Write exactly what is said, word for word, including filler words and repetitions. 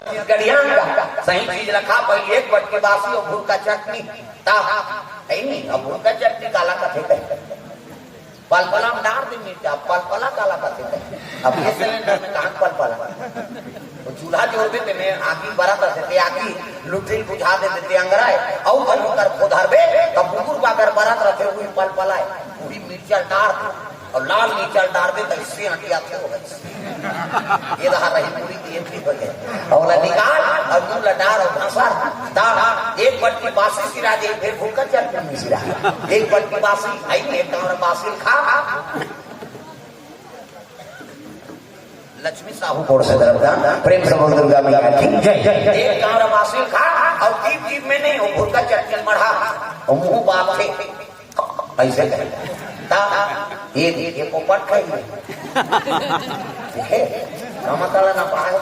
छत्तीसगढ़िया का सही चीज रखा, पहले एक बटकी बासी और भुरका चटनी। ता, है नहीं, अब भुरका चटनी काला कथे कहे। पलपला में डार दे मिर्चा, पलपला काला कथे कहे। अब ये सिलेंडर में कहाँ पलपला? वो चूल्हा जोर दे, तेमे आगी बरत रथे, ते आगी लुटिल बुझा दे, ते अंगराय, अउ कल ओकर खो धरबे, तब बुगुर बागर बरत रथे, वही पलपला है, वही मिर्चा डार दे, और लाल मिर्चा डार दे, तो इससे हटिया थे हो गए। ये रहा रही पूरी की एंट्री हो गई। और ला निकाल, और मुंह ला डार और घासा, डार, एक बटकी बासी सिरा दे, फिर भूखा चल के सिरा। एक बटकी बासी, आई नहीं, एक कांवरा बासी खा, लक्ष्मी साहू बोल से तरफ का प्रेम से बोल दुर्गा मैया की जय। एक कांवरा बासी खा और दीप दीप में नहीं हो, भुरका चटकन मढ़ा और मुंह बाप से ऐसे करे। ता ये ये पोपट खाई। ये, हम तला ना पाए।